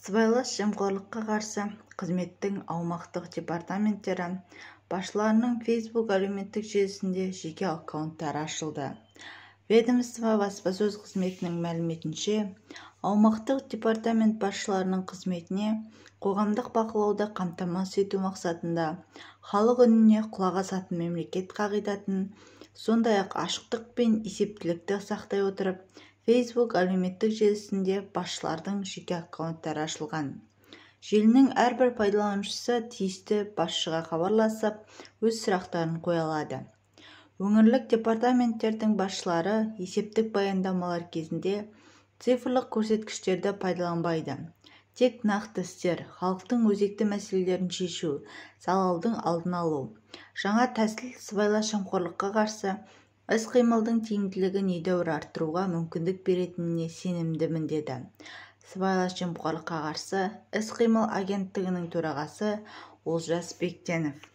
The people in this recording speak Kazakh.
Сыбайлас жемқорлыққа қарсы қызметтің аумақтық департаменттері басшыларының Facebook әлеуметтік желісінде жеке аккаунттары ашылды. Ведомство баспасөз қызметінің мәліметінше, аумақтық департамент басшыларының қызметіне қоғамдық бақылауды қамтамасыз ету мақсатында халық үніне құлақ асатын мемлекет қағидатын, сондай-ақ ашықтық пен есептілікті сақтай отырып, Facebook әлеуметтік желісінде басшылардың жеке аккаунттары ашылған. Желінің әрбір пайдаланушысы тиісті басшыға хабарласып, өз сұрақтарын қоя алады. Өңірлік департаменттердің басшылары есептік баяндамалар кезінде цифрлық көрсеткіштерді пайдаланбайды. Тек нақты істер, халықтың өзекті мәселелерін шешу, залалдың алдын алу. Жаңа тәсіл сыбайлас жемқорлыққа қарсы іс-қимылдың тиімділігін едәуір арттыруға мүмкіндік беретініне сенімдімін, деді Сыбайлас жемқорлыққа қарсы іс-қимыл агенттігінің төрағасы Олжас Бектенов.